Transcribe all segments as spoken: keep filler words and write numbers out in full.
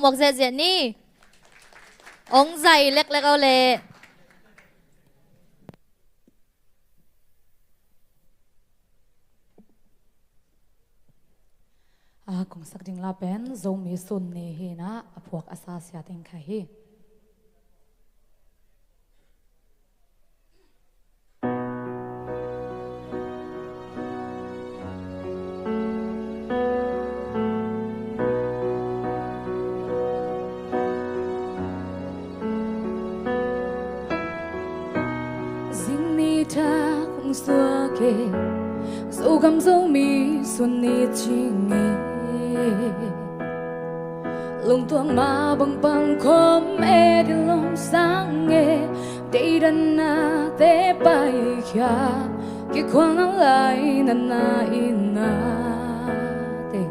puak ziahziah ni. Ong zai leklek o leh. A kongsak ding la pen Zomi Sun Ni hi-in ah, a phuak a sa Sia Teng Khai hi. Zing nitak hong suak in, Zogam Zomi Sun Ni cing e. Lungtuang mah bang pang khawm e, ding lom sang e, deidanna te paikhia, kikhual na lai na na in na te.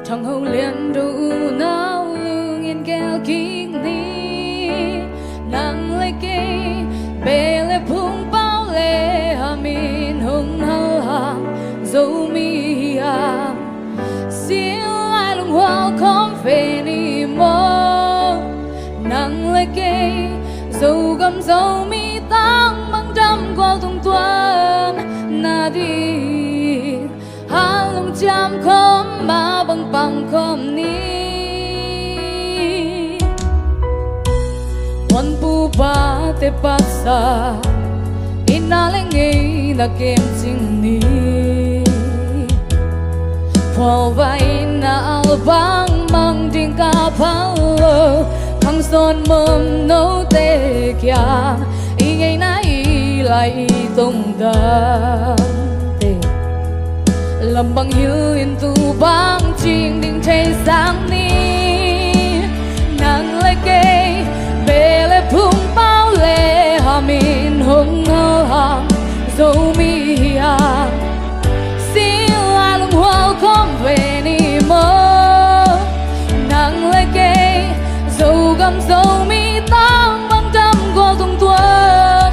Thang Ho Lian Do unau lungin gel kik ni. Nang le kei, beh le phung, pau le ham in hong hal hang, Zomi hi hang, sin lai lunghual khawm ve ni maw. Nang le kei, Zogam Zomi tang bang dam gual tungtuan nading, hal lungciam khawm mah bang pang khawm ni. Muanpu pate patsa, itna le ngeina kem cing ni. Phualvai itna al bang mang ding ka phal lo, khang sawn mawm note kiang, i ngeina i lai i tongdam te. Lam bang hil in tu bang cing ding thei sang ni. Nang le kei, beh le phung, pau le ham in hong hal hang, Zomi hi hang, sin lai lunghual khawm ve ni maw. Nang le kei, Zogam Zomi tang bang dam gual tungtuan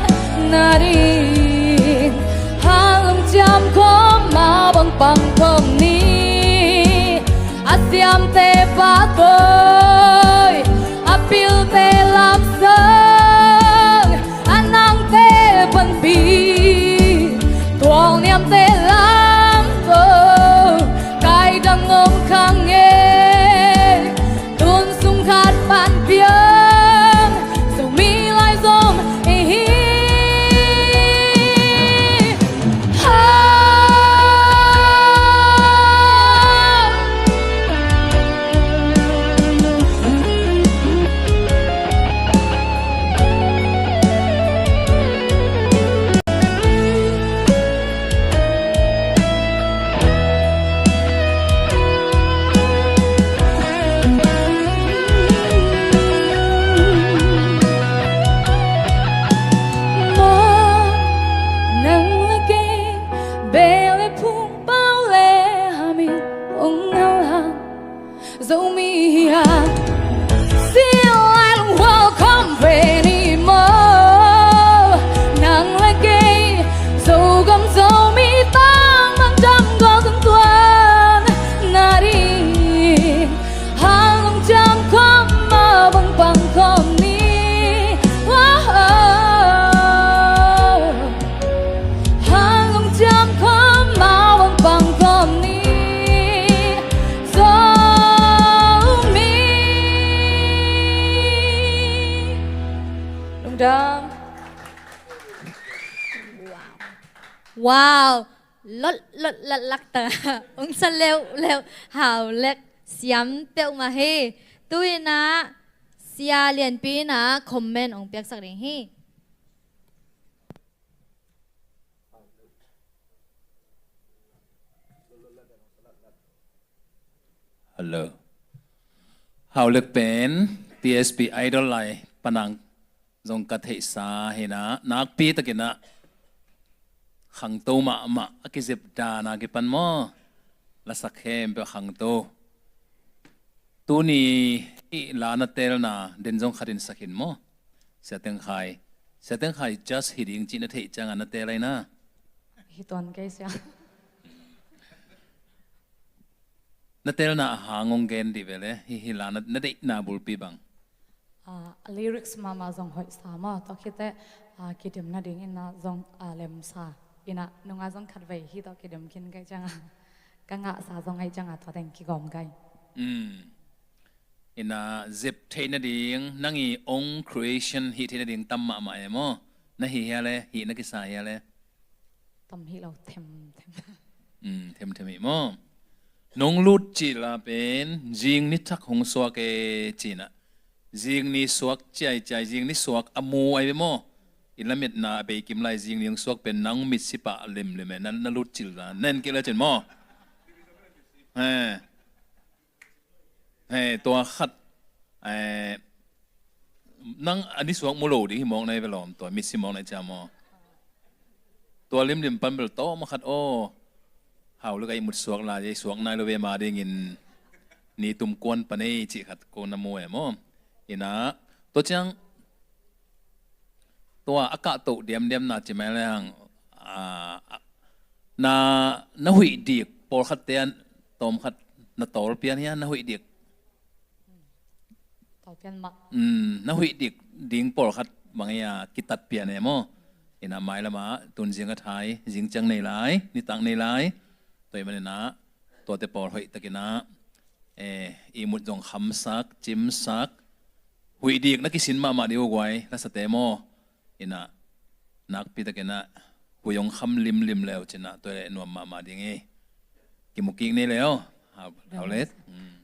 nading, hal lungciam khawm mah bang pang khawm ni. A siamte pahtawi, a pilte lamsang, a nangte panpih, tualniamte lamto, kaidang om khang e. Tun sung khat pan piang, Zomi lai Zom i hi. Ha! Maw, nang le kei, beh le phung, pau le ham in hong hal hang, Zomi hi hang, sin lai lunghual khawm ve ni maw. Nang le kei, Zogam Zomi tang bang dam gual tungtuan nading, hal lungciam khawm mah bang pang khawm ni. Wah, hal lungciam khawm mah bang pang khawm ni. Zomi. Lungdam. Wow. Lot lot latlak ta. Ong sa leuhleuh. Hau lek. Siam peuhmah hi. Tu-in ah Sia Lianpi in ah comment ong piaksak ding hi. Hello. Hau lek pen T S P Idol lai panang zong ka theihsa hi-in ah, nakpi takin ah khangto mahmah, a kizep dan a kipan maw, lasak khempeuh khangto. Tuni i la na telna den zong khatin sak in maw, Sia Teng Khai. Sia Teng Khai just hi ding cih na theih ciangin na tel ahi na. Hi tuan kei sia. Na telna a hang hong gen dih ve le, hi hi la na, na deihna bulpi bang. Ah, a lyrics mahmah zong hoihsa maw, tua khit teh, ah, kidim nadingin ah zong, ah, lemsa. Ina nunga zong khatvei hih tawh kidim khin ka hih cianga, ka ngahsa zong ahih cianga tua teng kigawm ka hi. Mm. Ina zep theih nading nang i own creation hih theih nading tam mahmah e maw? Na hih hia le, hih na kisa hia le? Tam hi lo, them, them. Mm, them, them hi maw? Nong lut cil a pen zing ni thak hong suak e ci-in ah, zing ni suak ciaiciai, zing ni suak a mu ai ve maw? I lametna a bei kim lai zing ni hong suak pen nang mitsi pah limlim e, na, na lut cil la na en kei le cin maw? He. He, tua khat, eh, nang a ni suak mu lo ding hi mawk na hi ve lawm, tua mitsi mawk na hi cia maw? Tua limlim pan bel tawm khat aw. Hau le ka ihmut suak lai, ei suak nai lo ve ma dingin ni tum kuan pan ei cih khat ko na mu e maw? Ina, tua ciang tua a kahtoh diamdiam na ci mai le hang, ah, na, na huih dik pawlkhat te an tawm khat na tawl pian hia, na huih dik? Tawl pian mah. Mm, na huih dik ding pawlkhat bang hia kitat pian e maw? Ina mai lama tun zing a thai, zing ciang nei lai, nitak nei lai. Tua i manin ah, tuate pawl hoih takin ah, eh, ihmut zong khamsak, cimsak, huih dik na kisin mahmah dih uh guai, lasate maw? Ina, nakpi takin ah, huih hong kham limlim leu cin ah, tua le nuam mahmah ding hi. Kimu kik nei leu, hau, hau let. Mm.